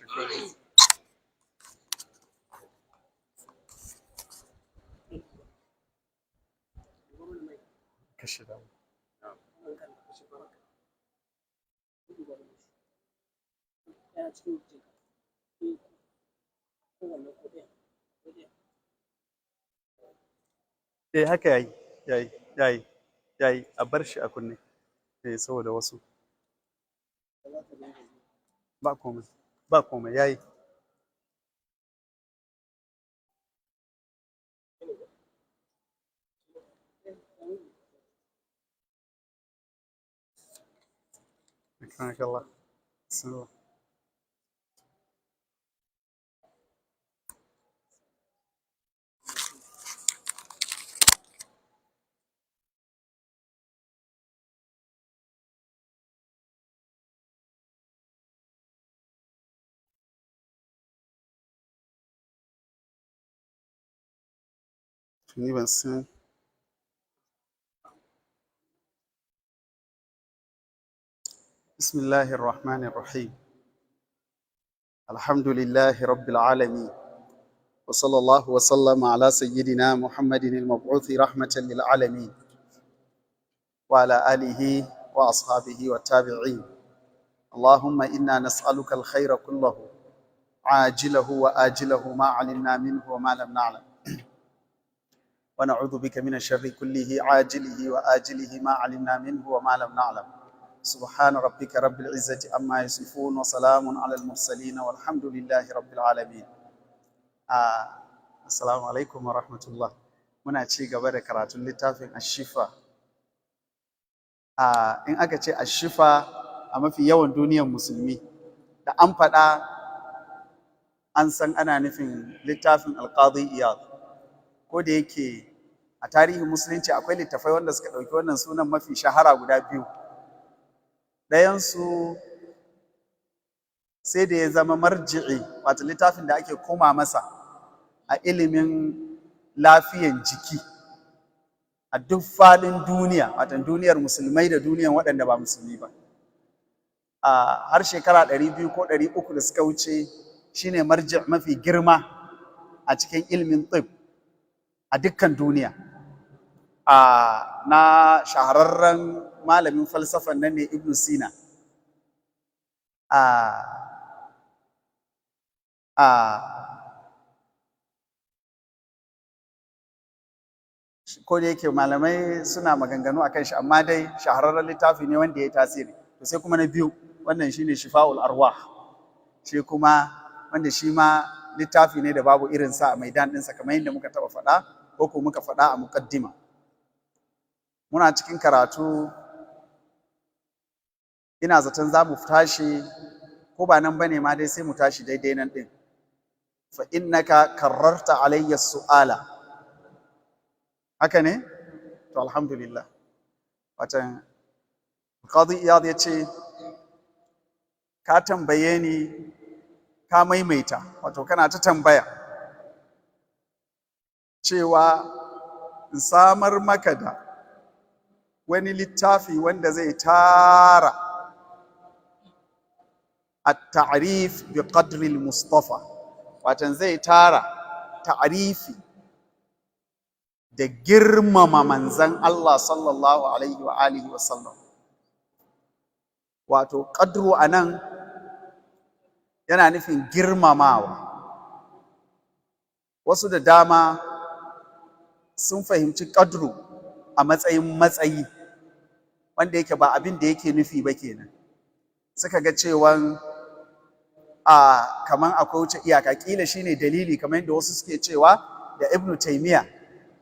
شكرا. Kashe dawo. Eh, haka yayi, yayi, yayi, yayi. A bar shi a kunne. Eh, saboda wasu. Ba komai, ba komai, yayi. أكرمك الله. بسم الله. Ni ban san. بسم الله الرحمن الرحيم. الحمد لله رب العالمين، وصلى الله وسلم على سيدنا محمد المبعوث رحمة للعالمين، وعلى آله وأصحابه والتابعين. اللهم إنا نسألك الخير كله، عاجله وآجله، ما علمنا منه وما لم نعلم، ونعوذ بك من الشر كله، عاجله وآجله، ما علمنا منه وما لم نعلم. سبحان ربك رب العزة عما يصفون، وسلام على المرسلين، والحمد لله رب العالمين. السلام عليكم ورحمة الله. Muna ci gaba da karatun littafin Ashifa. In aka ce Ashifa, a mafi yawan duniyar musulmi, da an faɗa an san ana nufin littafin Alƙadi Iyad. Ko da yake a tarihin musulunci akwai littafai wanda suka ɗauki wannan sunan, mafi shahara guda biyu. Ɗayansu sai da ya zama marji'i, wato littafin da ake koma masa a ilimin lafiyan jiki a duk faɗin duniya, wato duniyar musulmai da duniyar waɗanda ba musulmi ba. A har shekara 200 ko 300 da suka wuce, shine marji' mafi girma a cikin ilimin tib a dukkan duniya. A na shahararren malamin falsafan nan ne, Ibn Sina. A ko da yake malamai suna maganganu akan shi, amma dai shahararren littafi ne wanda ya yi tasiri. To, sai kuma na biyu, wannan shine Shifa'ul Arwah, shi kuma wanda shi ma littafi ne da babu irinsa a maidan ɗinsa, kamar yadda muka taɓa faɗa ko ko muka faɗa a muƙaddima. Muna cikin karatu, ina zaton za mu tashi ko ba nan bane ma dai, sai mu tashi daidai nan ɗin. Fa innaka karrarta alayya su'ala. Haka ne? To, alhamdulillah. Watan Qadi Iyad ya ce ka tambaye ni, ka maimaita, wato kana ta tambaya cewa in samar maka da wani littafi wanda zai tara at-ta'rif bi qadri al-Mustafa, watan zai tara ta'rifi da girmama manzan Allah sallallahu alaihi wa alihi wa sallam. Wato qadru anan yana nufin girmamawa. Wasu da dama sun fahimci qadru a matsayin matsayi, wanda yake ba abin da yake nufi ba kenan. Suka ga cewan a kaman akwai wuce iyaka. Kila shine dalili, kamar yadda wasu suke cewa, da Ibn Taymiyyah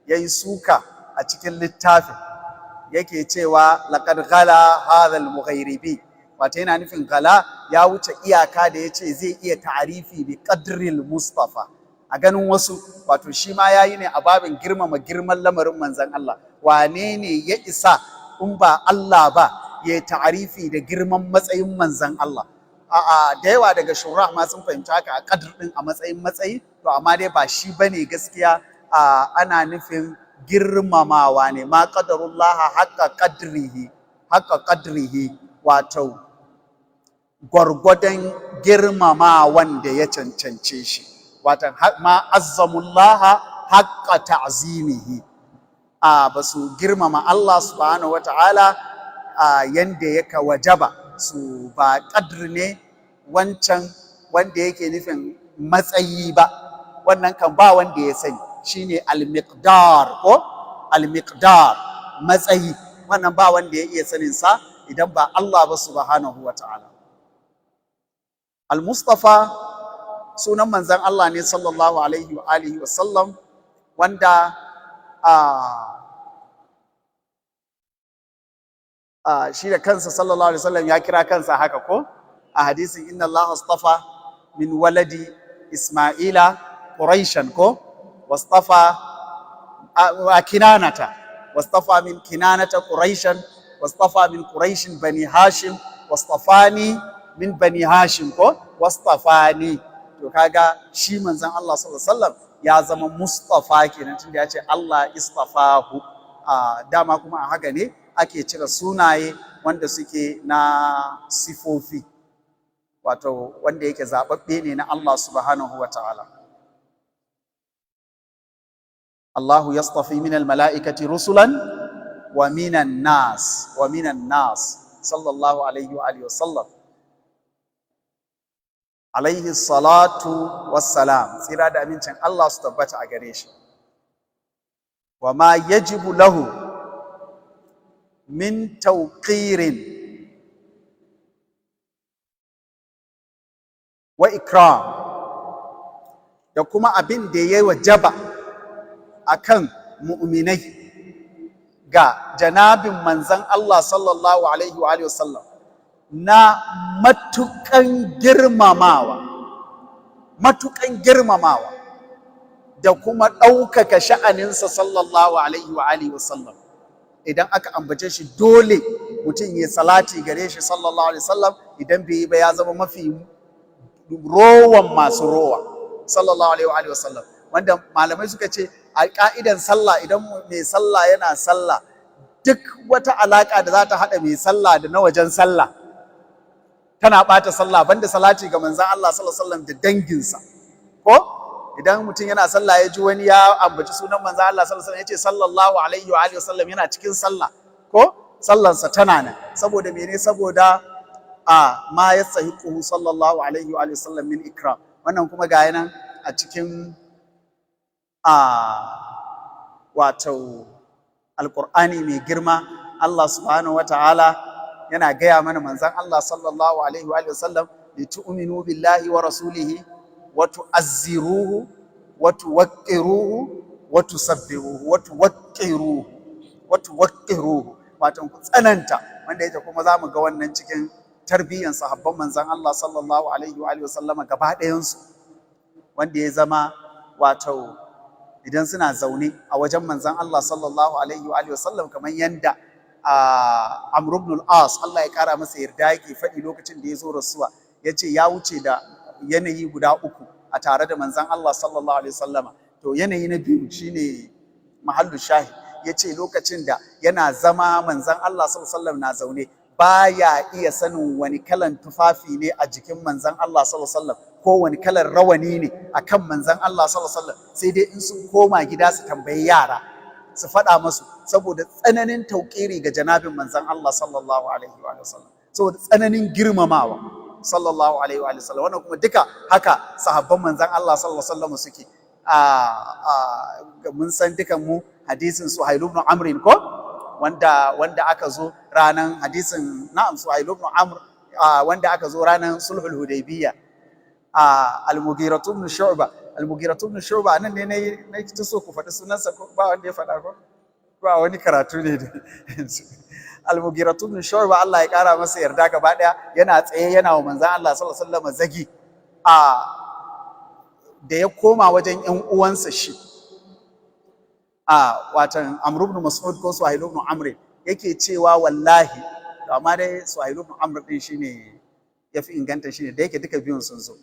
yayi suka a cikin littafin, yake cewa laqad ghala hadha al-Mughayribi, wato yana nufin ghala, ya wuce iyaka, da yace zai iya ta'arifi bi qadril Mustafa. A ganin wasu, wato shi ma yayi ne a babin girmama girman lamarin manzon Allah. Wane ne ya isa in ba Allah ba ya ta'arifi da girman matsayin manzon Allah? A'a, da yawa daga shurah ma sun fahimci haka a qadr din a matsayin matsayi. To, amma dai ba shi bane gaskiya. Ana nufin girmamawa ne. Ma qadarullaha haqqa qadrihi, haqqa qadrihi, wato Gwargwadon girmamawan da ya cancance shi, watan ما عظموا الله حق تعظيمه, a ba su girmama Allah subhanahu wata'ala a yanda ya wajaba su ba. Ƙadr ne wancan wanda yake nufin matsayi ba, wannan kan ba wanda ya sani, shine المقدار ko المقدار, matsayi, wannan ba wanda ya iya sanin sa idan ba Allah ba subhanahu wata'ala. Al-Mustafa sunan manzan Allah ne sallallahu alaihi wa alihi wa sallam, wanda a shi da kansa sallallahu alaihi wasallam ya kira kansa haka ko a hadisin إن الله اصطفى من ولد إسماعيل قريشا ko واصطفى كنانة واصطفى من كنانة قريشا واصطفى من قريش بني هاشم واصطفاني من بني هاشم ko واصطفاني. To kaga shi manzon Allah sallallahu alaihi wasallam ya zama Mustafa kenan, tunda ya ce Allah اصطفاه. A dama kuma a haka ne ake cire sunaye wanda suke na sifofi, wato wanda yake zababbe ne na Allah subhanahu wa ta'ala. الله يصطفي من الملائكة رسلا ومن الناس ومن الناس. صلى الله عليه وآله وسلم. عليه الصلاة والسلام, tsira da amincin Allah su tabbata a gare shi. وما يجب له من توقير وإكرام, da kuma abin da ya wajaba akan mu'minai ga janabin manzan Allah sallallahu alaihi wa sallam na matukan girmamawa, matukan girmamawa da kuma ɗaukaka sha'aninsa sallallahu alaihi wa alihi wasallam. Idan aka ambace shi, dole mutum ya salati gare shi sallallahu alaihi wasallam. Idan bai yi ba, ya zama mafi rowan masu rowa sallallahu alaihi wa alihi wasallam. Wanda malamai suka ce a ka'idan sallah, idan mai sallah yana sallah, duk wata alaka da za ta haɗa mai sallah da na wajen sallah tana ɓata sallah, banda salati ga manzon Allah sallallahu alaihi wasallam da danginsa. Ko idan mutum yana sallah ya ji wani ya ambaci sunan manzon Allah sallallahu alaihi wasallam, ya ce sallallahu alaihi wa alihi wasallam, yana cikin sallah, ko sallansa tana nan. Saboda mene? Saboda a ما يستحقه صلى الله عليه wa alihi wasallam من إكرام. Wannan kuma ga nan a cikin a wato Alqur'ani mai girma, Allah subhanahu wataala yana gaya mana manzon Allah sallallahu alaihi wa sallam: لتؤمنوا بالله ورسوله وتعزروه وتوقروه وتسبحوه وتوقروه وتوقروه, wato ku tsananta. Wanda yake kuma za mu ga wannan cikin tarbiyyan sahabban manzon Allah sallallahu alaihi wa sallama gaba ɗayansu, wanda ya zama wato idan suna zaune a wajen manzon Allah sallallahu alaihi wa sallam, kamar yanda Amr ibn al-As, Allah ya kara masa yarda, yake faɗi lokacin da ya zo rasuwa, ya ce ya wuce da yanayi guda uku a tare da manzon Allah sallallahu alaihi wasallama. To yanayi na biyu shine mahallu shahid. Ya ce lokacin da yana zama, manzon Allah sallallahu alaihi wasallam na zaune, baya iya sanin wani kalan tufafi ne a jikin manzon Allah sallallahu alaihi wasallam ko wani kalan rawani ne a kan manzon Allah sallallahu alaihi wasallam, sai dai in sun koma gida su tambayi yara su faɗa masu, saboda tsananin tauƙiri ga janabin manzon Allah sallallahu alaihi wa sallam, saboda tsananin girmamawa sallallahu alaihi wa sallam. Wannan kuma duka haka sahabban manzon Allah sallallahu alaihi wa sallam suke. A mun san dukan mu hadisin Suhail ibn Amr ko wanda aka zo ranan hadisin, na'am, Suhail ibn Amr, wanda aka zo ranan sulhul Hudaybiyya, Al-Mughira ibn Shu'ba. Al-Mughira ibn Shu'ba nan ne na ta so ku faɗi sunansa, ko ba wanda ya faɗa, ko ba wani karatu ne. Al-Mughira ibn Shu'ba, Allah ya kara masa yarda gaba daya, yana tsaye yana wa manzon Allah sallallahu alaihi wasallam zagi. A da ya koma wajen ƴan uwansa shi a watan Amr ibn Mas'ud ko Suhail ibn Amr, yake cewa wallahi, to amma dai Suhail ibn Amr din shine yafi inganta, shine da yake duka biyun sun zo.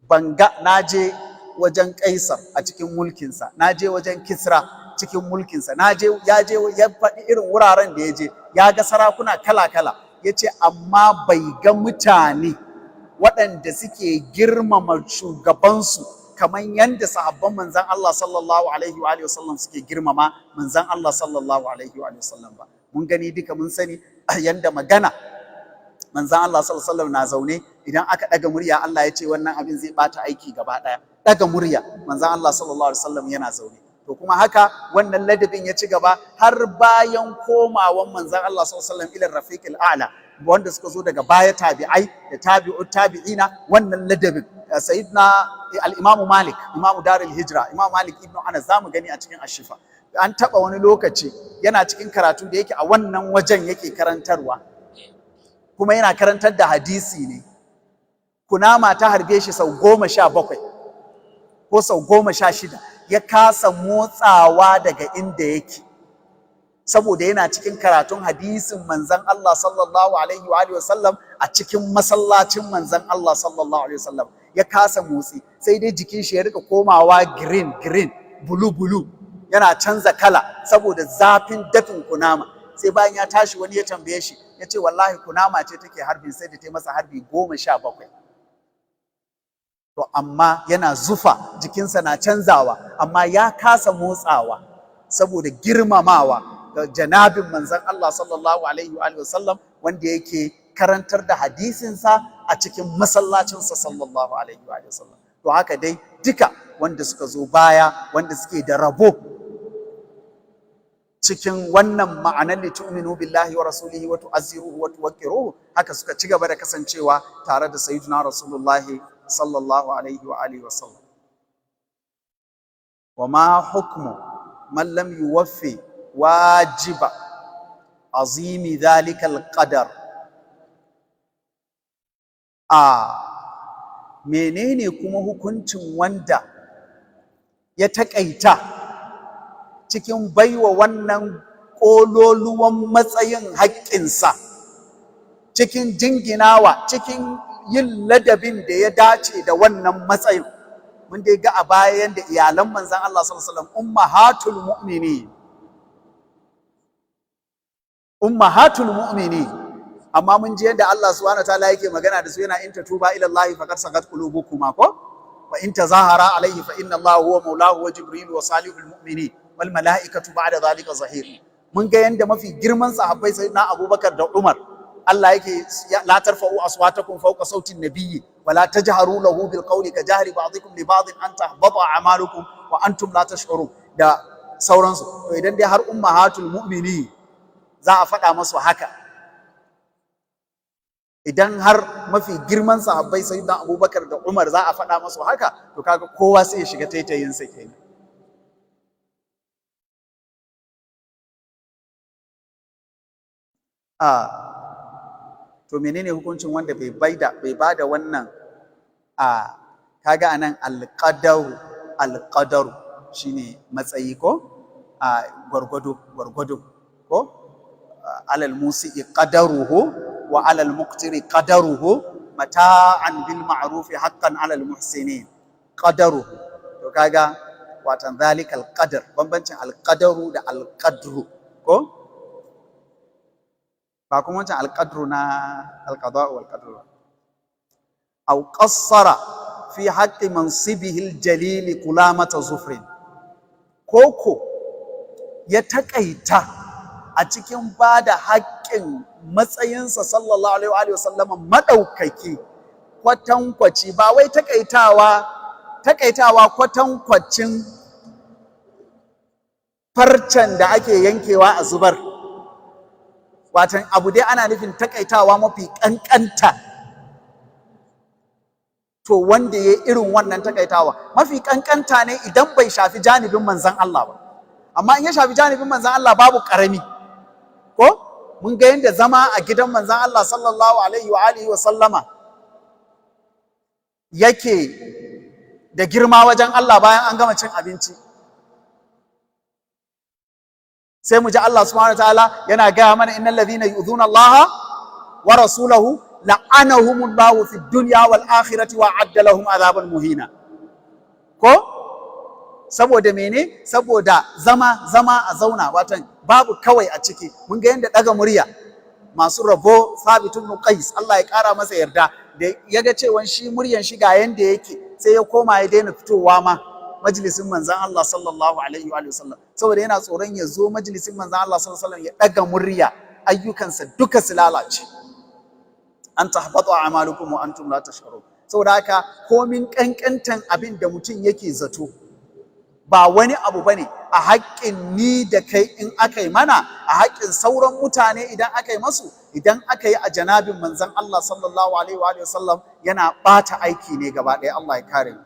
Ban ga naje wajen Kaisar a cikin mulkinsa, naje wajen Kisra cikin mulkinsa, naje, ya je ya faɗi irin wuraren da ya je ya ga sarakuna kala-kala. Yace amma bai ga mutane waɗanda suke girmama shugabansu kamar yadda sahabban manzan Allah sallallahu alaihi wa alihi wasallam suke girmama manzan Allah sallallahu alaihi wa alihi wasallam ba. Mun gani duka, mun sani yanda magana manzan Allah sallallahu alaihi wasallam na zaune, idan aka ɗaga murya, Allah ya ce wannan abin zai bata aiki gaba ɗaya. Ɗaga murya, manzan Allah sallallahu alaihi wasallam yana zaune. To kuma haka wannan ladabin ya ci gaba har bayan komawan manzan Allah sallallahu alaihi wasallam ila rafiqil a'la. Wanda suka zo daga baya, tabi'ai da tabi'ut tabi'ina, wannan ladabin, Sayyidina al-Imam Malik, Imam Darul Hijra, Imam Malik ibn Anas, zamu gani a cikin Ashifa, an taba wani lokaci yana cikin karatu, da yake a wannan wajen yake karantarwa kuma yana karantar da hadisi ne, kunama ta harbe shi sau 17 ko sau 16, ya kasa motsawa daga inda yake saboda yana cikin karatun hadisin manzan Allah sallallahu alaihi wa alihi wasallam a cikin masallacin manzan Allah sallallahu alaihi wasallam. Ya kasa motsi, sai dai jikin shi ya rika komawa green green, blue blue, yana canza kala saboda zafin dafin kunama. Sai bayan ya tashi wani ya tambaye shi, ya ce wallahi kunama ce take harbin, sai da ta yi masa harbi 17. To amma yana zufa, jikinsa na canzawa, amma ya kasa motsawa saboda girmamawa ga janabin manzon Allah sallallahu alaihi wa sallam, wanda yake karantar da hadisinsa a cikin masallacinsa sallallahu alaihi wa sallam. To haka dai duka wanda suka zo baya, wanda suke da rabo cikin wannan ma'anar litu'minu billahi wa rasulihi wa tu'azziruhu wa tuwaqqiruhu, haka suka ci gaba da kasancewa tare da Sayyidina Rasulullahi sallallahu alaihi wa alihi wa sallam. Wa ma hukmu man lam yuwaffi wajiba azimi dhalika alqadar? A menene kuma hukuncin wanda ya taƙaita cikin baiwa wannan ƙololuwan matsayin haƙƙinsa, cikin jinginawa, cikin yin ladabin da ya dace da wannan matsayin? Mun dai ga a baya yanda iyalan manzon Allah sallallahu alaihi wasallam, ummahatul mu'minin, ummahatul mu'minin, amma mun ji yadda Allah subhanahu wataala yake magana da su, yana in tatuba ila Allah faqad sagat qulubukuma, ko wa in tazahara alayhi fa inna Allah huwa maulahu wa Jibril wa salihul mu'minin wal malaikatu ba'da dhalika zahir. Mun ga yanda mafi girman sahabbai, Sayyidina Abubakar da Umar, Allah yake la tarfa'u aswatakum fawqa sautin nabiyyi wa la tajharu lahu bil qawli ka jahri ba'dikum li ba'din an tahbata a'malukum wa antum la tash'urun, da sauransu. To idan dai har ummahatul mu'minin za a faɗa masu haka, idan har mafi girman sahabbai, Sayyidina Abubakar da Umar, za a faɗa masu haka, to kaga kowa sai ya shiga taitayinsa kenan. A to menene hukuncin wanda bai bada wannan? A kaga anan alqadaru, alqadaru shine matsayi ko a gwargwado, gwargwado ko alal musi'i qadaruhu wa alal muqtiri qadaruhu mata'an bil ma'ruf haqqan alal muhsinin qadaruhu. To kaga watan zalikal qadar, bambancin alqadaru da alqadru, ko ba kuma wancan alqadru na alqada'u wal qadru. Aw qassara fi haqqi mansibihi aljalil kulamata zufrin, koko ya taƙaita a cikin ba da haƙƙin matsayinsa sallallahu alaihi wa sallama maɗaukaki, kwatankwaci, ba wai taƙaitawa, taƙaitawa kwatankwacin farcen da ake yankewa a zubar, watan abu dai ana nufin taƙaitawa mafi ƙanƙanta. To wanda ya irin wannan taƙaitawa mafi ƙanƙanta ne idan bai shafi janibin manzan Allah ba. Amma in ya shafi janibin manzan Allah, babu ƙarami. Ko mun ga yadda zama a gidan manzan Allah sallallahu alaihi wa alihi wa sallama yake da girma wajen Allah. Bayan an gama cin abinci, sai mu ji Allah subhanahu wataala yana gaya mana innal ladhina yu'dhuna Allah wa rasulahu la'anahumullahu fid dunya wal akhirati wa a'adda lahum adhaban muhina. Ko saboda mene? Saboda zama, zama a zauna, watan babu kawai a ciki. Mun ga yadda daga murya Masu rabo, Thabit ibn Qais, Allah ya kara masa yarda, da ya ga cewa shi muryan shi ga yanda yake, sai ya koma ya daina fitowa ma majalisin manzon Allah sallallahu alaihi wa sallam, saboda yana tsoron ya zo majalisin manzon Allah sallallahu alaihi wa sallam ya daga murya, ayyukansa duka su lalace. An tahbata a'malukum wa antum la tash'urun. Saboda haka, komin kankantan abin da mutum yake zato ba wani abu bane a haƙƙin ni da kai in aka yi mana, a haƙƙin sauran mutane idan aka yi masu, idan aka yi a janabin manzon Allah sallallahu alaihi wa sallam, yana ɓata aiki ne gaba ɗaya. Allah ya kare mu.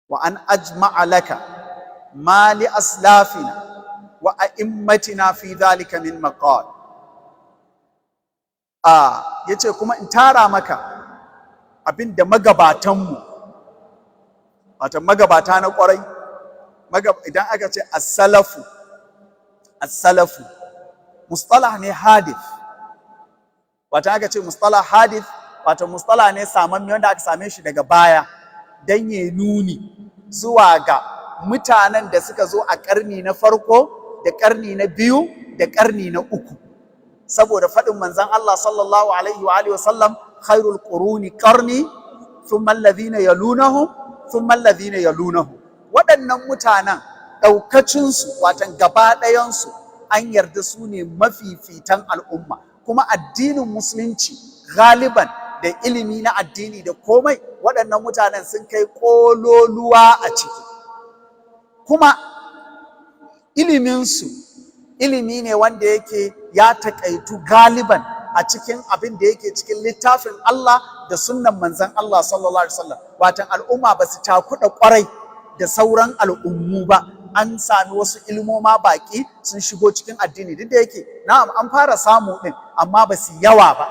Wa an ajma'a laka ma li aslafina wa a'immatina fi dhalika min maqal. A yace kuma in tara maka abin da magabatanmu, wato magabata na kwarai. Idan aka ce as-salafu, as-salafu mustalah ne hadith. Wato aka ce mustalah hadith, wato mustalah ne samamme wanda aka same shi daga baya dan ya nuni zuwa ga mutanen da suka zo a karni na farko da karni na biyu da karni na uku, saboda faɗin manzon Allah sallallahu alaihi wa alihi wasallam: khairul quruni qarni, thumma alladhina yalunahum, thumma alladhina yalunahum. Waɗannan mutanen ɗaukacinsu, watan gaba ɗayansu, an yarda su ne mafifitan al'umma. Kuma addinin Musulunci galiban da ilimi na addini da komai, waɗannan mutanen sun kai ƙololuwa a ciki. Kuma iliminsu ilimi ne wanda yake ya taƙaitu galiban a cikin abin da yake cikin littafin Allah da sunnan manzon Allah sallallahu alaihi wasallam. Watan al'umma ba su cakuɗa ƙwarai da sauran al'ummu ba, an sami wasu ilmoma baƙi sun shigo cikin addini. Duk da yake na'am, an fara samu ɗin, amma ba su yawa ba,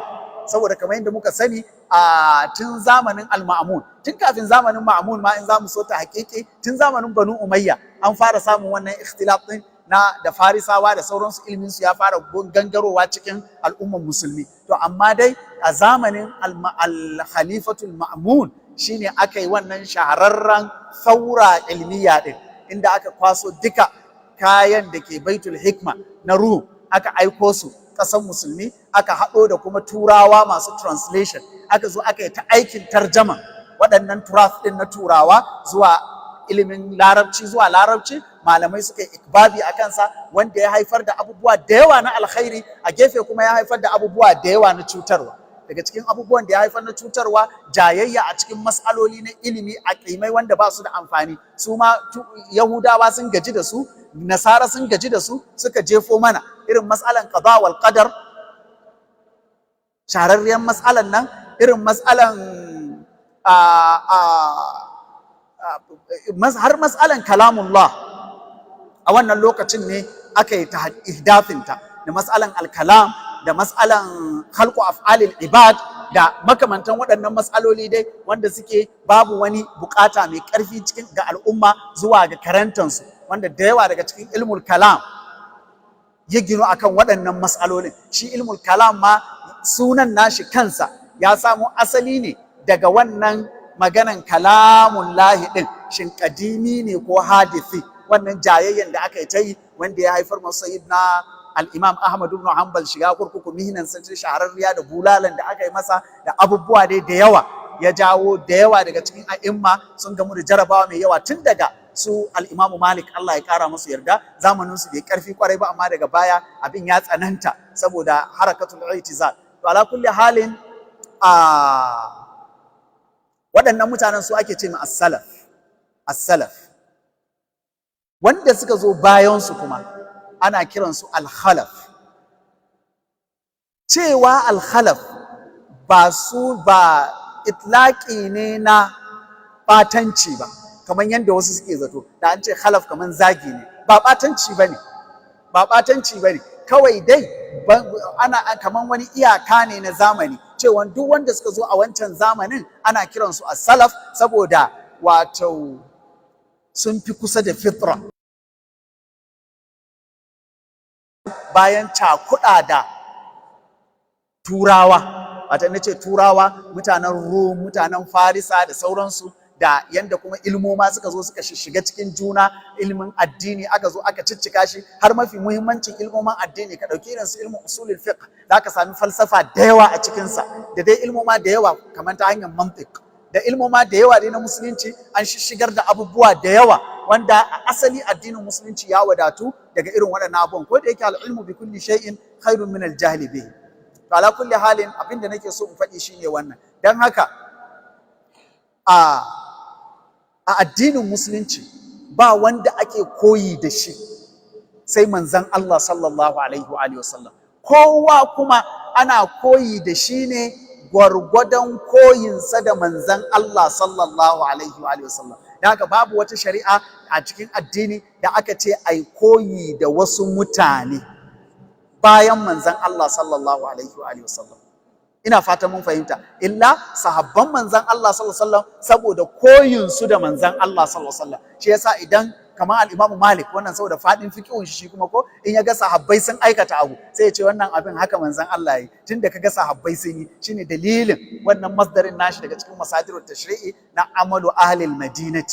saboda kamar yadda muka sani, a tun zamanin Al-Ma'mun, tun kafin zamanin Ma'mun ma, in zamu so ta hakiki, tun zamanin Banu Umayya an fara samun wannan ikhtilaf din na da Farisawa da sauransu, ilimin su ya fara gangarowa cikin al'umman Musulmi. To amma dai a zamanin Al-Khalifatul Ma'mun shine aka yi wannan shahararren thaura ilmiya din, inda aka kwaso duka kayan da ke Baitul Hikma na Rum, aka aiko su ƙasar Musulmi, aka haɗo da kuma Turawa masu translation, aka zo aka yi ta aikin tarjama waɗannan turath ɗin na Turawa zuwa ilimin Larabci, zuwa Larabci. Malamai suka yi ikbabi a kansa, wanda ya haifar da abubuwa da yawa na alkhairi, a gefe kuma ya haifar da abubuwa da yawa na cutarwa. Daga cikin abubuwan da ya haifar na cutarwa, jayayya a cikin mas'aloli na ilimi a ƙimai wanda ba su da amfani. Su ma Yahudawa sun gaji da su, Nasara sun gaji da su, suka jefo mana irin mas'alan qada wal qadar, shahararriyar mas'alan nan, irin mas'alan har mas'alan kalamullah. A wannan lokacin ne aka yi ihdathinta, da mas'alan alkalam, da mas'alan khalqu af'alil ibad, da makamantan waɗannan mas'aloli dai wanda suke babu wani bukata mai ƙarfi cikin ga al'umma zuwa ga karantansu, wanda da yawa daga cikin ilmul kalam ya ginu akan waɗannan mas'alolin. Shi ilmul kalam ma, sunan nashi kansa ya samo asali ne daga wannan maganan kalamun lahi ɗin, shin kadimi ne ko hadisi? Wannan jayayyan da aka yi ta yi, wanda ya haifar masu na Al-Imam Ahmad ibn Hanbal shiga kurkuku, mihinan sun shahararriya da bulalan da aka yi masa, da abubuwa dai da yawa ya jawo. Da yawa daga cikin a'imma sun gamu da jarabawa mai yawa, tun daga su Al-Imamu Malik, Allah ya kara musu yarda. Zamanin su bai karfi kwarai ba, amma daga baya abin ya tsananta saboda harakatul i'tizal. To ala kulli halin, a waɗannan mutanen su ake ce ma as-salaf. As-salaf, wanda suka zo bayan su kuma ana kiransu al-khalaf. Cewa al-khalaf ba su ba itlaqi ne na batanci ba, kamar yadda wasu suke zato, da an ce khalaf kamar zagi ne. Ba batanci bane, ba batanci bane. Kawai dai ana kamar wani iyaka ne na zamani, cewa duk wanda suka zo a wancan zamanin ana kiransu as-salaf, saboda wato sun fi kusa da fitra bayan cakuɗa da Turawa. Wata na ce Turawa, mutanen Rum, mutanen Farisa da sauransu. Da yanda kuma ilmoma suka zo suka shiga cikin juna, ilmin addini aka zo aka ciccika shi, har mafi muhimmancin ilmoman addini, ka ɗauki irin su ilmin usulul fiqh, za ka sami falsafa da yawa a cikinsa, da dai ilmoma da yawa kamar ta hanyar mantiq, da ilmoma da yawa dai na Musulunci. An shigar da abubuwa da yawa wanda a asali addinin Musulunci ya wadatu daga irin waɗannan abubuwan, ko da yake العلم بكل شيء خير من الجهل به. To, على كل حال, abin da nake so in faɗi shine wannan. Dan haka a addinin Musulunci ba wanda ake koyi da shi sai manzon Allah صلى الله عليه وآله وسلم. Kowa kuma ana koyi da shi ne gwargwadon koyinsa da manzon Allah صلى الله عليه وآله وسلم. Da haka babu wata shari'a a cikin addini da aka ce ai koyi da wasu mutane bayan manzon Allah صلى الله عليه وآله وسلم. Ina fatan mun fahimta. Illa sahabban manzon Allah صلى الله عليه وسلم, saboda koyin su da manzon Allah صلى الله عليه وسلم, shi yasa idan kamar al-Imam Malik, wannan saboda fadin fiqhun shi kuma, ko in ya ga sahabbai sun aikata abu, sai ya ce wannan abin haka manzon Allah yi, tunda kaga sahabbai sun yi. Shine dalilin wannan masdarin nashi daga cikin مصادر التشريع na عمل أهل المدينة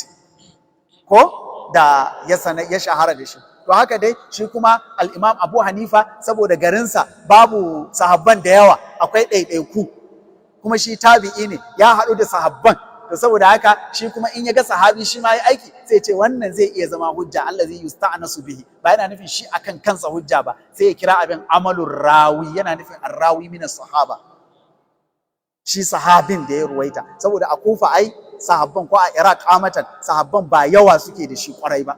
ko da ya sana ya shahara da shi. To, haka dai shi kuma al-Imam Abu Hanifa, saboda garinsa babu sahabban da yawa, akwai ɗaiɗaiku, kuma shi tabi'i ne, ya haɗu da sahabban. To, saboda haka shi kuma in ya ga sahabi shi ma ya aiki, sai ce wannan zai iya zama hujja الذي يستأنس به. Ba yana nufin shi akan kansa hujja ba, sai ya kira abin عمل الراوي, yana nufin الراوي من الصحابة, shi sahabin da ya ruwaita. Saboda a Kufa ai sahabban, ko a Iraq amatan, sahabban ba yawa suke da shi kwarai ba.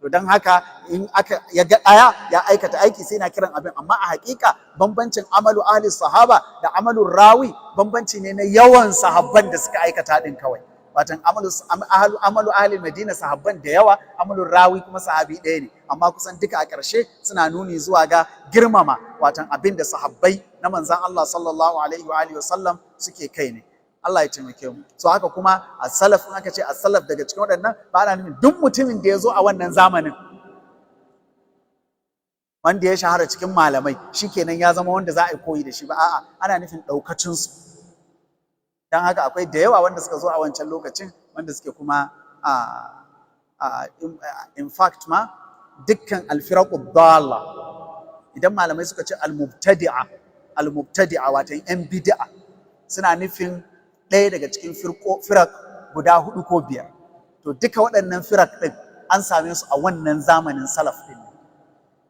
To, don haka in aka ya ga ɗaya ya aikata aiki, sai na kiran abin. Amma a hakika bambancin عمل أهل الصحابة da عمل الراوي bambanci ne na yawan sahabban da suka aikata din kawai. Watan عمل أهل المدينة sahabban da yawa, عمل الراوي kuma sahabi ɗaya ne. Amma kusan duka a ƙarshe suna nuni zuwa ga girmama watan abin da sahabbai na manzon Allah صلى الله عليه وآله وسلم suke kai ne. Allah ya taimake mu. So haka kuma a salaf, in aka ce a salaf daga cikin waɗannan, ba ana nufin duk mutumin da ya zo a wannan zamanin wanda ya shahara cikin malamai shikenan ya zama wanda za a yi koyi da shi ba. A'a, ana nufin ɗaukacinsu. Don haka akwai da yawa wanda suka zo a wancan lokacin wanda suke kuma a in fact ma dukkan الفرق الضالة, idan malamai suka ce المبتدعة, المبتدعة watan yan bid'a, suna nufin ɗaya daga cikin فرق guda hudu ko biyar. To, duka waɗannan فرق ɗin an same su a wannan zamanin salaf ɗin.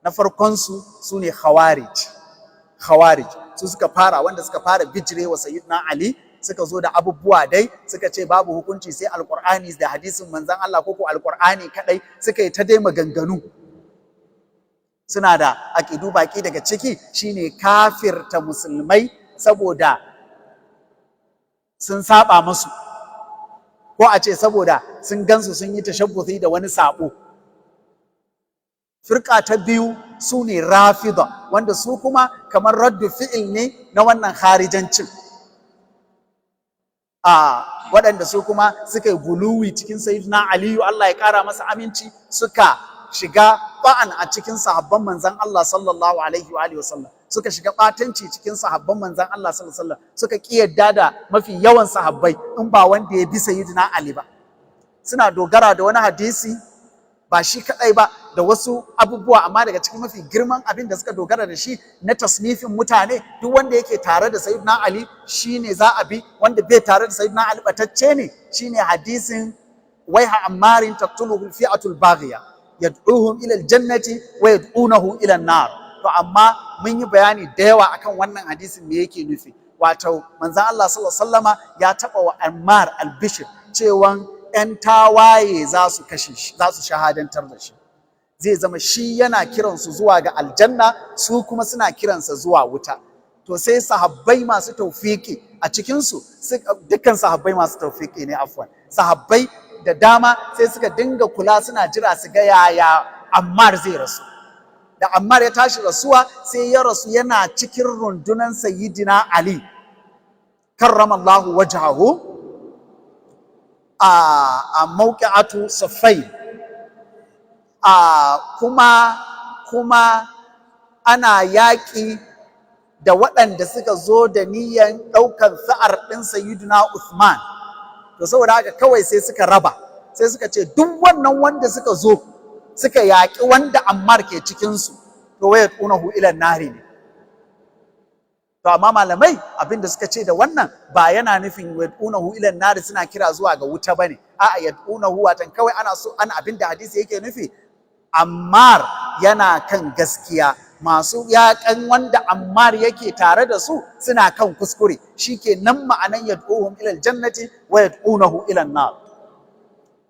Na farkonsu su ne Khawarij. Khawarij su suka fara, wanda suka fara bijire wa Sayyidina Ali, suka zo da abubuwa dai, suka ce babu hukunci sai Alqur'ani da hadisin manzon Allah, ko ko Alqur'ani kadai, suka yi ta dai maganganu, suna da aƙidu baki. Daga ciki shine kafirta musulmai saboda sun saba musu, ko a ce saboda sun gansu sun yi tashabbuthi da wani sabo. Firka ta biyu su ne Rafida, wanda su kuma kamar رد فعل ne na wannan kharijancin, a waɗanda su kuma suka yi guluwi cikin Sayyidina Aliyu, Allah ya ƙara masa aminci, suka shiga ba'an a cikin sahabban manzon Allah صلى الله عليه وآله وسلم, suka shiga ɓatanci cikin sahabban manzon Allah صلى الله عليه وسلم, suka ƙi yadda da mafi yawan sahabbai in ba wanda ya bi Sayyidina Ali ba. Suna dogara da wani hadisi, ba shi kadai ba, da wasu abubuwa, amma daga cikin mafi girman abin da suka dogara da shi na tasnifin mutane, duk wanda yake tare da Sayyidina Ali shine za a bi, wanda bai tare da Sayyidina Ali batacce ne, shine hadisin ويح عمار تقتله الفئة الباغية يدعوهم إلى الجنة ويدعونه إلى النار. To, amma mun yi bayani da yawa akan wannan hadisin, me yake nufi. Wato manzon Allah صلى الله عليه وسلم ya taba wa Ammar albishir cewan 'yan tawaye za su kashe shi, za su shahadantar da shi, zai zama shi yana kiransu zuwa ga aljanna, su kuma suna kiransa zuwa wuta. To, sai sahabbai masu taufiki a cikinsu, dukkan sahabbai masu taufiki ne, afwan, sahabbai da dama sai suka dinga kula, suna jira su ga yaya Ammar zai rasu. Da Ammar ya tashi rasuwa, sai ya rasu yana cikin rundunan Sayyidina Ali كرم الله وجهه a موقعة صفين. A kuma ana yaƙi da waɗanda suka zo da niyan ɗaukan sa'ar ɗin Sayyidina Uthman. To saboda haka kawai sai suka raba, sai suka ce duk wannan wanda suka zo suka yaƙi wanda Ammar ke cikinsu, to ويدعونه إلى النار ne. To amma malamai abinda suka ce da wannan, ba yana nufin يدعونه إلى النار suna kira zuwa ga wuta bane. A'a, يدعونه watan kawai ana so an abinda hadisi yake nufi, Ammar yana kan gaskiya, masu yaƙan wanda Ammar yake tare da su suna kan kuskure. Shike nan ma'anan يدعوهم إلى الجنة ويدعونه إلى النار.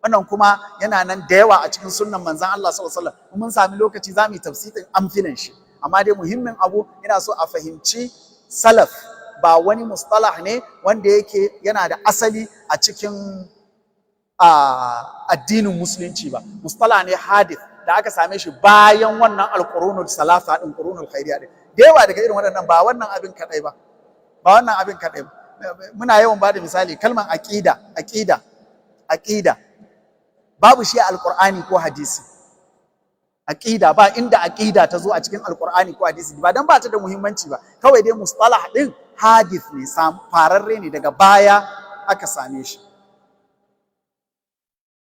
Wannan kuma yana nan da yawa a cikin sunnan manzon Allah صلى الله عليه وسلم. Mun sami lokaci za mu yi tafsirin amfilan shi, amma dai muhimmin abu ina so a fahimci salaf ba wani مصطلح ne wanda yake yana da asali a cikin addinin Musulunci ba. مصطلح ne حادث da aka same shi bayan wannan القرون الثلاثة din, القرون الخيرية din. Da yawa daga irin waɗannan, ba wannan abin kadai ba, ba wannan abin kadai ba. Muna yawan bada misali, kalman aqida. Aqida, aqida babu shi a Alqur'ani ko hadisi. Aqida, ba inda aqida ta zo a cikin Alqur'ani ko hadisi. Ba dan ba ta da muhimmanci ba, kawai dai مصطلح din حادث ne, fararre ne, daga baya aka same shi.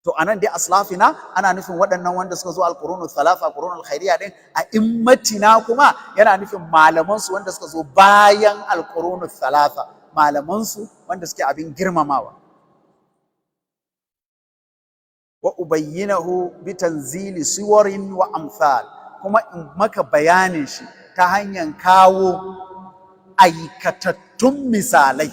To anan dai أسلافنا ana nufin waɗannan wanda suka zo القرون الثلاثة, القرون الخيرية din. أئمتنا kuma yana nufin malaman su wanda suka zo bayan القرون الثلاثة, malaman su wanda suke abin girmamawa. وأبينه بتنزيل سور وأمثال, kuma in maka bayanin shi ta hanyar kawo aikatattun misalai,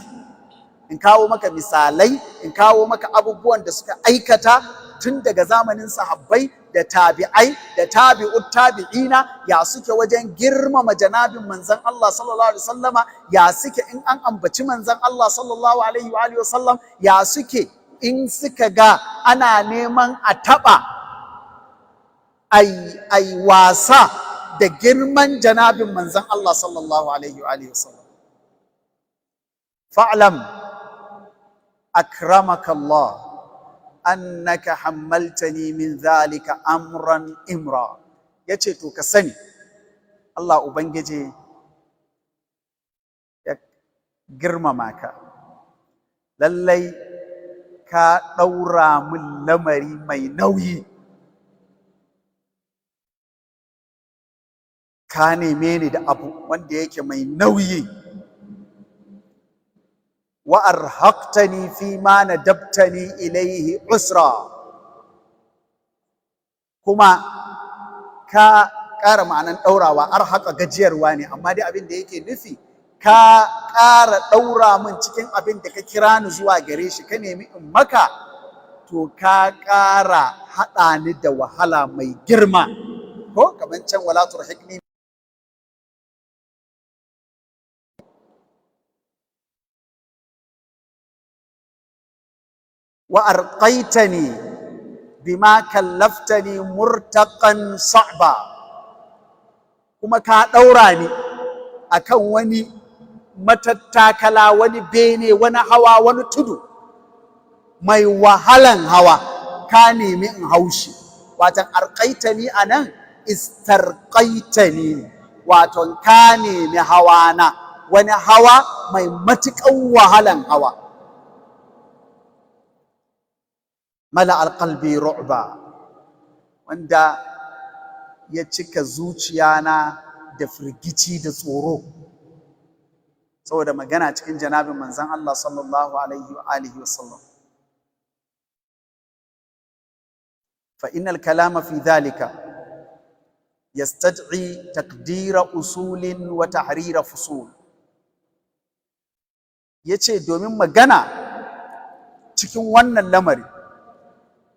in kawo maka misalai, in kawo maka abubuwan da suka aikata tun daga zamanin sahabbai da tabi'ai da tabi'ut tabi'ina, ya suke wajen girmama janabin manzon Allah صلى الله عليه وسلم, ya suke in an ambaci manzon Allah صلى الله عليه وآله وسلم, ya suke in suka ga ana neman a taɓa ai wasa da girman janabin manzon Allah صلى الله عليه وآله وسلم. فاعلم أكرمك الله أنك حملتني من ذلك أمرا إمرا. Yace to ka sani, Allah Ubangiji ya girmama ka, lallai ka ɗaura min lamari mai nauyi, ka neme ni da abu wanda yake mai nauyi. وأرهقتني فيما ندبتني إليه عسرا, kuma ka ƙara, ma'anan ɗaurawa أرهق gajiyarwa ne, amma dai abin da yake nufi ka ƙara ɗaura min cikin abin da ka kira ni zuwa gare shi, ka nemi in maka, to ka ƙara haɗa ni da wahala mai girma. Ko kamar can ولا ترهقني. وأرقيتني بما كلفتني مرتقى صعبا, kuma ka ɗaura ni akan wani matattakala, wani bene, wani hawa, wani tudu mai wahalan hawa, ka nemi in haushi. Watan أرقيتني anan استرقيتني, waton ka nemi hawa na, wani hawa mai matuƙan wahalan hawa. ملأ قلبي رعبا, wanda ya cika zuciyana da firgici da tsoro, saboda magana cikin janabin manzon Allah صلى الله عليه وآله وسلم. فإن الكلام في ذلك يستدعي تقدير أصول وتحرير فصول. Yace domin magana cikin wannan lamari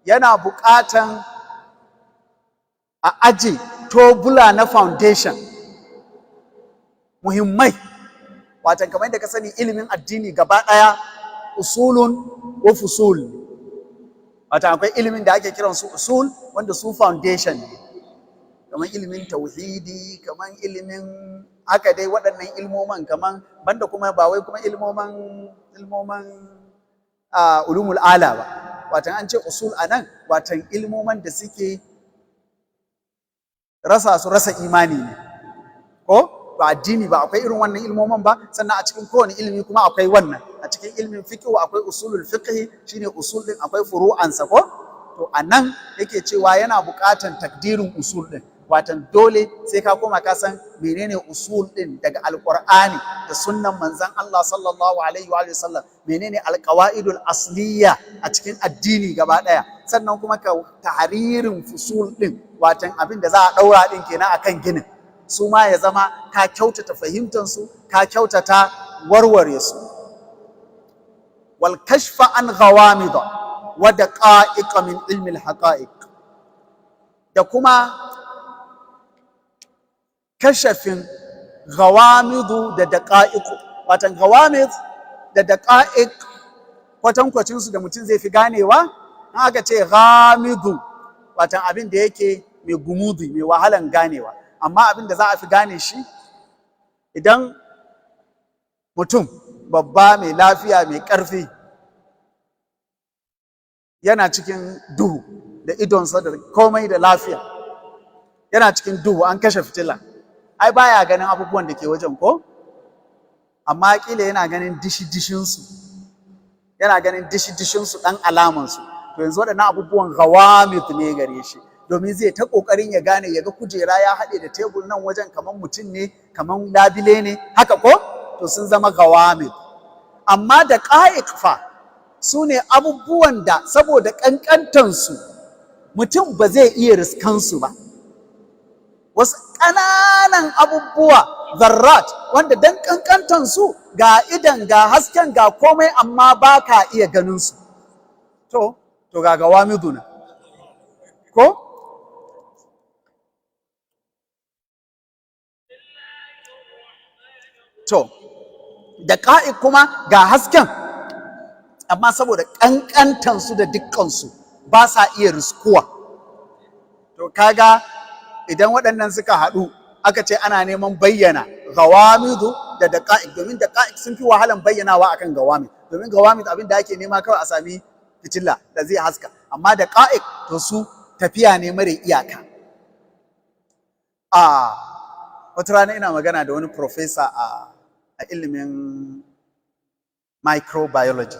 yana buƙatan a aje tobula na foundation muhimmai. Watan kamar yadda ka sani, ilimin addini gaba ɗaya أصول وفصول. Watan akwai ilimin da ake kiransu أصول, wanda su foundation ne, kamar ilimin tauhidi, kamar ilimin haka dai waɗannan ilmoman, kamar banda kuma ba wai kuma ilmoman علوم الآلة ba. Watan an ce أصول anan, watan ilmoman da suke rasa su rasa imani ne, ko To addini ba akwai irin wannan ilmomin ba? Sannan a cikin kowane ilimi kuma akwai wannan. A cikin ilimin fiqh akwai usulul fiqh, shine usul din, akwai furu'ansa, ko? To anan yake cewa yana buƙatan takdirin usul din, watan dole sai ka koma ka san menene usul din daga Alqur'ani da sunnan Manzon Allah sallallahu alaihi wa sallam, menene alqawaidul asliya a cikin addini gaba daya. Sannan kuma ka tahririn fusul din, watan abin da za a daura din kenan akan ginin, su ma ya zama ka kyautata fahimtar su, ka kyautata warware su. Wal kashfa an ghawamida wa daqa'iq min ilmi al haqa'iq, da kuma kashafin gawamidu da daƙa'iku. Watan gawamid da daƙa'iq, kwatankwacin su da mutum zai fi ganewa, in aka ce gamidu, watan abin da yake mai gumudi, mai wahalan ganewa. Amma abin da za a fi gane shi, idan mutum babba mai lafiya mai ƙarfi yana cikin duhu da idonsa da komai da lafiya, yana cikin duhu, an kashe fitila, ai baya ganin abubuwan da ke wajen, ko? Amma kila yana ganin dishi-dishinsu, yana ganin dishi-dishinsu, ɗan alamansu. To yanzu waɗannan abubuwan gawamid ne gare shi, domin zai ta ƙoƙarin ya gane, ya ga kujera ya haɗe da tebur nan wajen, kamar mutum ne, kamar labile ne haka, ko? To sun zama gawamid. Amma daqa'iq fa, su ne abubuwan da saboda ƙanƙantansu mutum ba zai iya riskansu ba, wasu ƙananan abubuwa, zarrat, wanda dan ƙanƙantansu, ga idan, ga hasken, ga komai, amma ba ka iya ganinsu. To ga gawamiduna, ko? To daqa'iq kuma ga hasken, amma saboda ƙanƙantansu da dukkansu ba sa iya riskuwa. To kaga idan waɗannan suka haɗu, aka ce ana neman bayyana gawamidu da daqa'iq, domin daqa'iq sun fi wahalan bayyanawa akan gawamid, domin gawamid abin da ake nema kawai a sami fitila da zai haska, amma daqa'iq to su tafiya ne mara iyaka. A wata rana ina magana da wani professor a ilimin microbiology,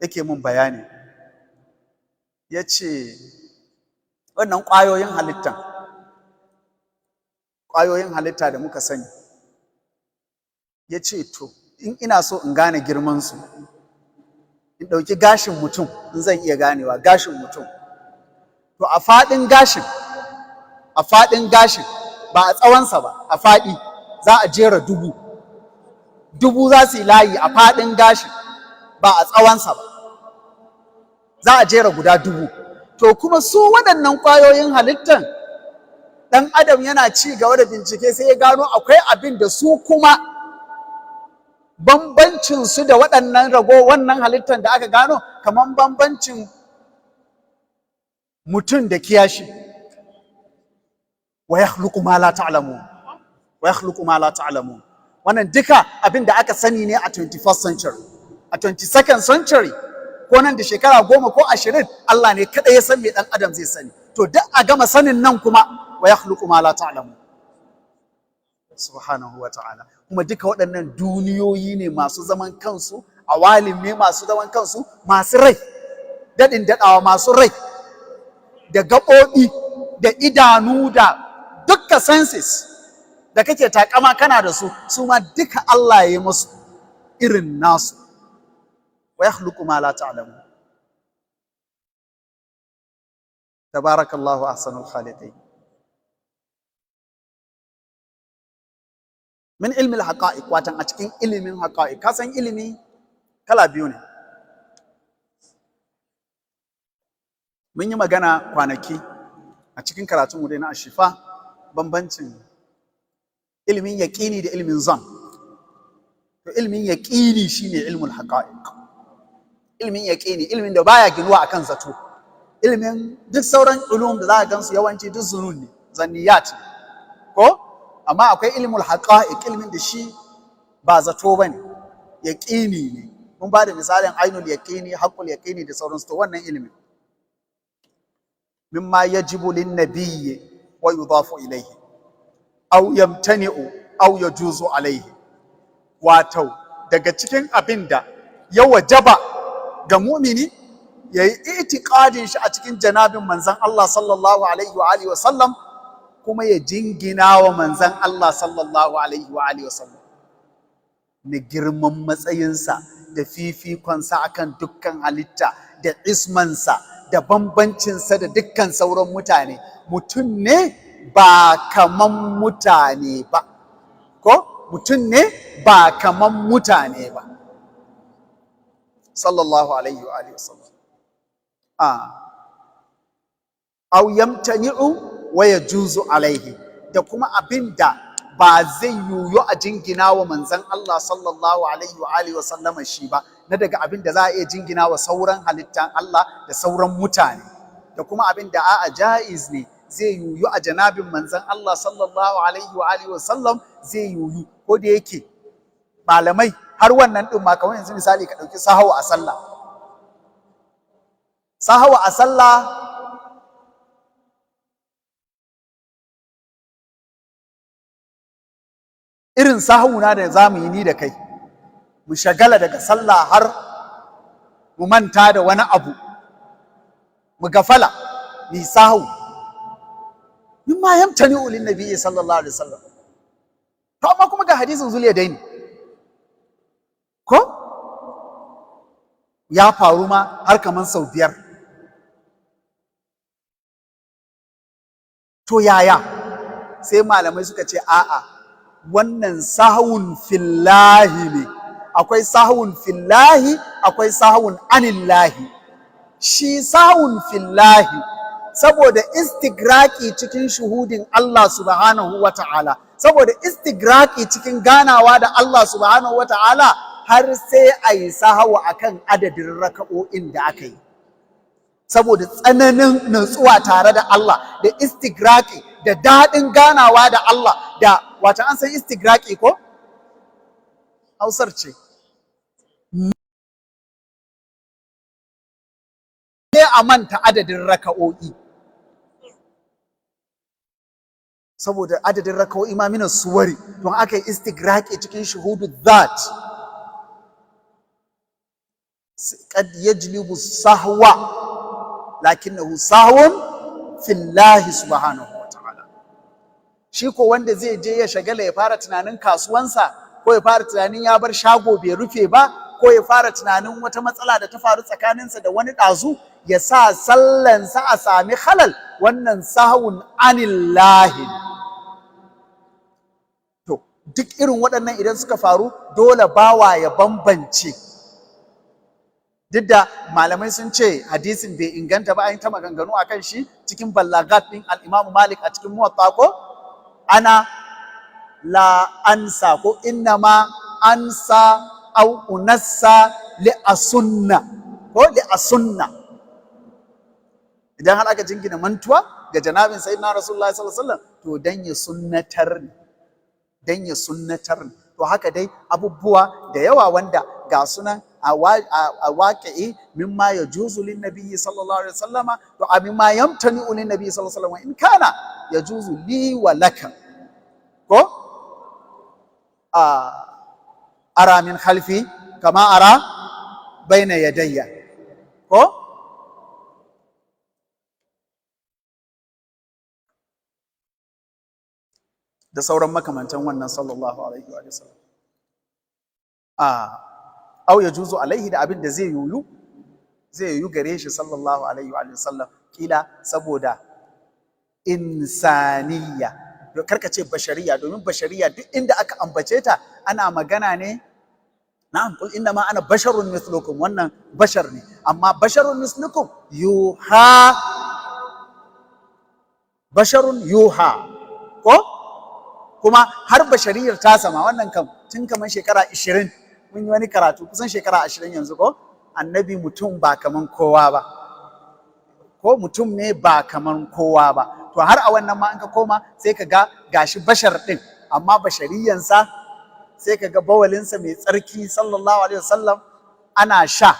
yake mun bayani, ya ce wannan ƙwayoyin halittan, ƙwayoyin halitta da muka sani, ya ce to in ina so in gane girmansu, in ɗauki gashin mutum, in zan iya ganewa gashin mutum, to a faɗin gashin, a faɗin gashin, ba a tsawonsa ba, a faɗi, za a jera 1000, 1000 za su yi layi a faɗin gashin, ba a tsawonsa ba, za a jera guda 1000. To kuma su waɗannan ƙwayoyin halittan, ɗan adam yana ci gaba da bincike sai ya gano akwai abin da su kuma bambancin su da waɗannan rago wannan halittan da aka gano kamar bambancin mutum da kiyashi. Wa yakhluqu ma la ta'lamun, wa yakhluqu ma la ta'lamun. Wannan duka abin da aka sani ne a 21st century. A 22nd century, ko nan da shekara 10 ko 20, Allah ne kaɗai ya san me ɗan adam zai sani. To duk a gama sanin nan kuma, wa yakhluqu ma la ta'lamun, subhanahu wa ta'ala. Kuma duka waɗannan duniyoyi ne masu zaman kansu, awalim ne masu zaman kansu, masu rai, daɗin daɗawa, masu rai da gaɓoɓi da idanu da dukka senses da kake takama kana da su, su ma duka Allah ya yi musu irin nasu. Wa yakhluqu ma la ta'lamun, tabarakallahu ahsanul khaliqin. Min ilmi al-haqa'iq, watan a cikin ilimin haqa'iq. Ka san ilimi kala biyu ne. Mun yi magana kwanaki a cikin karatun mu dai na Ashifa, bambancin ilimin yaqini da ilimin zan. To ilimin yaqini shine ilmul haqa'iq, ilimin yaqini, ilimin da baya ginuwa akan zato. Ilimin duk sauran ulum da za ka gansu yawanci duk zunun ne, zanniyat ne, ko? Amma akwai ilmul haqa'iq, ilimin da shi ba zato bane, yaqini ne. Mun ba da misalin ainul yaqini, haqqul yaqini da sauransu. To wannan ilimin mimma yajibu lin nabiyyi wa yudafu ilayhi aw yamtani'u Aw yajuzu alaihi. Wato daga cikin abin da ya wajaba ga mumini ya yi itiƙadin shi a cikin janabin manzan Allah sallallahu alaihi wa alihi wa sallam, kuma ya jingina wa manzan Allah sallallahu alaihi wa alihi wa sallam na girman matsayinsa da fifikonsa akan dukkan halitta, da ismansa, da bambancinsa da dukkan sauran mutane. Mutum ne ba kaman mutane ba, ko mutum ne ba kaman mutane ba, sallallahu alaihi wa alihi wasallam. Aw yamtani'u wa yajuzu alaihi, da kuma abinda ba zai yuyu a jingina wa manzon Allah sallallahu alaihi wa alihi wasallama shi ba, na daga abin da za a iya jingina wa sauran halittan Allah da sauran mutane, da kuma abin da a'a, ja'iz ne, zai yuyu a janabin manzon Allah sallallahu alaihi wa alihi wasallam, zai yuyu. Ko da yake malamai har wannan din ma, kamar yanzu misali ka ɗauki sahawa a sallah. Sahawa a sallah irin sahuna da za mu yi ni da kai, mu shagala daga sallah har mu manta da wani abu, mu gafala, mu yi sahu, mimma yamtani'u lin nabiyyi sallallahu alaihi wasallam. To amma kuma ga hadisin Zuliyadaini, ko ya faru ma har kaman sau 5. To yaya? Sai malamai suka ce a'a, wannan sahun fillahi ne. Akwai sahun fillahi, akwai sahun anillahi. Shi sahun fillahi, saboda istigraki cikin shuhudin Allah subhanahu wa ta'ala, saboda istigraki cikin ganawa da Allah subhanahu wa ta'ala, har sai a yi sahawa akan adadin raka'o'in da aka yi, saboda tsananin nutsuwa tare da Allah da istigraki da daɗin ganawa da Allah. Da wata an san istigraki ko? Hausar ce. Ne a manta adadin raka'o'i, saboda adadin raka'o'i ma mina suwari, don aka yi istigraki cikin shuhudu that qad yajlibu sahwa, lakinnahu sahwun fillahi subhanahu wa ta'ala. Shi ko wanda zai je ya shagala, ya fara tunanin kasuwansa, ko ya fara tunanin ya bar shago bai rufe ba, ko ya fara tunanin wata matsala da ta faru tsakaninsa da wani ɗazu, ya sa sallansa a sami halal, wannan sahun anillahi. To duk irin waɗannan idan suka faru, dole bawa ya bambance. Duk da malamai sun ce hadisin bai inganta ba, an ta maganganu akan shi cikin ballagat din al-Imam Malik a cikin Muwatta, ko ana la ansa, ko innama ansa au unassa li asunna, ko li asunna. Idan har aka jingina mantuwa ga janabin sayyidina Rasulullahi sallallahu alaihi wasallam, to dan ya sunnatar ne, dan ya sunnatar ne. To haka dai abubuwa da yawa wanda ga sunan a waƙi'i, mimma ya juzu lin nabiyyi sallallahu alaihi wasallama, to a mimma yamtani'u lin nabiyyi sallallahu alaihi wasallama, in kana ya juzu li wa laka, ko a ara min khalfi kama ara baina yadayya, ko da sauran makamantan wannan, sallallahu alaihi wa sallam. A au ya juzu alaihi, da abin da zai yuyu, zai yuyu gare shi sallallahu alaihi wa sallam, kila saboda insaniya. Karka ce bashariya, domin bashariya duk inda aka ambace ta ana magana ne, na'am, qul inna ma ana basharun mislukum, wannan bashar ne, amma basharun mislukum yuha, basharun yuha, ko kuma har bashariyar ta sama. Wannan kam tun kamar shekara 20 mun yi wani karatu, kusan shekara 20 yanzu, ko annabi mutum ba kaman kowa ba, ko mutum ne ba kaman kowa ba. To har a wannan ma in ka koma sai ka ga gashi bashar din, amma bashariyansa sai ka ga bawalinsa mai tsarki sallallahu alaihi wasallam ana sha.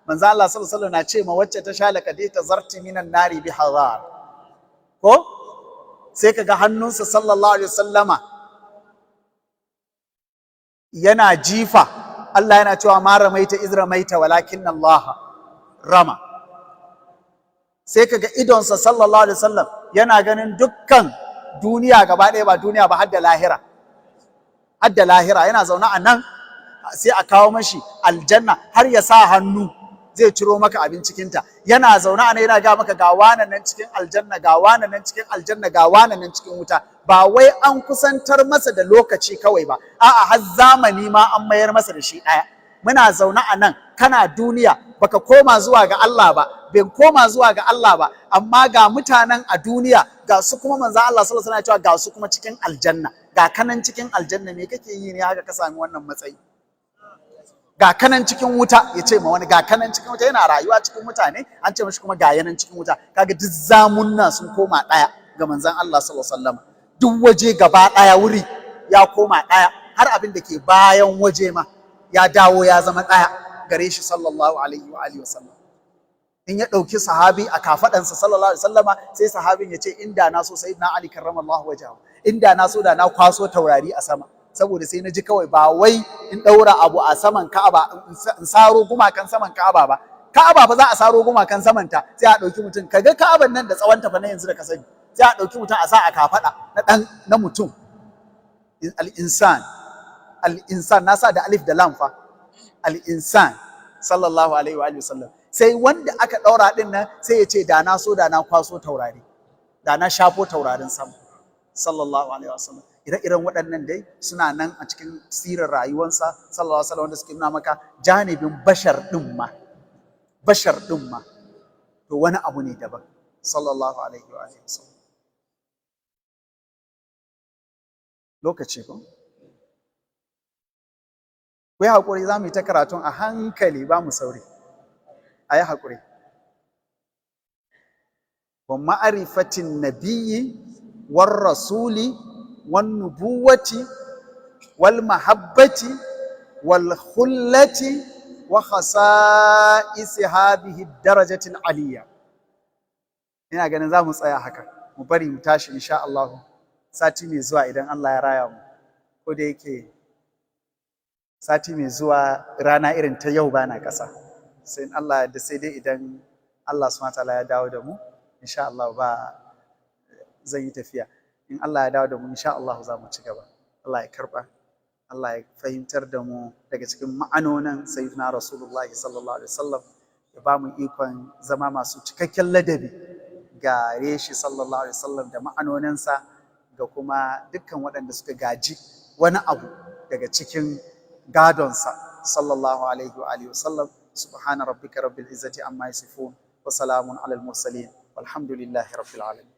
Manzo Allah sallallahu alaihi wasallam na ce ma wacce ta sha, laqad tazarti minan nari bi hazar, ko sai ka ga hannunsa sallallahu alaihi wasallama Yana jifa, Allah yana cewa: "ما رميت إذ رميت ولكن الله رمى." Sai kaga idonsa, sallallahu alaihi wasallam, yana ganin dukkan duniya gaba ɗaya, ba duniya ba, har da lahira, har da lahira. Yana zaune a nan, sai a kawo mashi aljanna, har ya sa hannu zai ciro maka abin cikinta. Yana zaune a nan yana ga maka ga wanan nan cikin aljanna, ga wanan nan cikin aljanna, ga wanan nan cikin wuta. Ba wai an kusantar masa da lokaci kawai ba, a'a, har zamani ma an mayar masa da shi ɗaya. Muna zaune a nan, kana duniya, baka koma zuwa ga Allah ba, bai koma zuwa ga Allah ba, amma ga mutanen a duniya, ga su kuma manzo Allah sallallahu alaihi wasallam cewa ga su kuma cikin aljanna, ga kanan cikin aljanna. Me kake yi ne haka ka sami wannan matsayi? Ga kanan cikin wuta, ya ce ma wani ga kanan cikin wuta. Yana rayuwa cikin mutane, an ce mashi kuma ga yanan cikin wuta. Kaga duk zamunna sun koma ɗaya ga manzon Allah sallallahu alaihi wasallam. Duk waje gaba ɗaya, wuri ya koma ɗaya, har abin da ke bayan waje ma ya dawo ya zama ɗaya gare shi, sallallahu alaihi wa alihi wasallam. In ya ɗauki sahabi a kafaɗansa, sallallahu alaihi wasallama, sai sahabin ya ce, "Inda na so," Sayyidina Ali karramallahu wajhahu, "inda na so da na kwaso taurari a sama, saboda sai na ji kawai ba wai in ɗaura abu a saman Ka'aba, in saro gumakan saman Ka'aba ba." Ka'aba ba za a saro gumakan samanta, sai a ɗauki mutum. Kaga Ka'aban nan da tsawonta fa na yanzu da ka sani, sai a ɗauki mutum a sa a kafaɗa na ɗan na mutum. Al-insan, al-insan, na sa da alif da lam fa, al-insan, sallallahu alaihi wa sallam. Sai wanda aka ɗaura ɗin nan sai ya ce, "Da na so da na kwaso taurari, da na shafo taurarin sama," sallallahu alaihi wa sallam. Ire-iren waɗannan dai suna nan a cikin sirar rayuwansa, sallallahu alaihi wasallam, wanda suke nuna maka janibin bashar ɗin ma, bashar ɗin ma to wani abu ne daban, sallallahu alaihi wa sallam. Lokaci ko? Ku yi haƙuri, za mu yi ta karatun a hankali, ba mu sauri, a yi haƙuri. Wa ma'arifatin nabiyyi war rasuli wan nubuwati wal mahabbati wal khullati wa khasa'is hadhihi darajati al aliyya. Ina ganin za mu tsaya haka, mu bari mu tashi insha Allah sati mai zuwa idan Allah ya raya mu. Ko da yake sati mai zuwa rana irin ta yau bana ƙasa, sai in Allah da, sai dai idan Allah subhanahu wa ta'ala ya dawo da mu insha Allah. Ba zan yi tafiya. In Allah ya dawo da mu insha Allah za mu ci gaba. Allah ya karba, Allah ya fahimtar da mu daga cikin ma'anonin Sayyidina Rasulullahi sallallahu alaihi wasallam, ya ba mu ikon zama masu cikakken ladabi gare shi, sallallahu alaihi wasallam, da ma'anoninsa, ga kuma dukkan waɗanda suka gaji wani abu daga cikin gadonsa, sallallahu alaihi wa alihi wasallam. Subhana rabbika rabbil izzati amma yasifun wa salamun alal mursalin, walhamdulillahi rabbil alamin.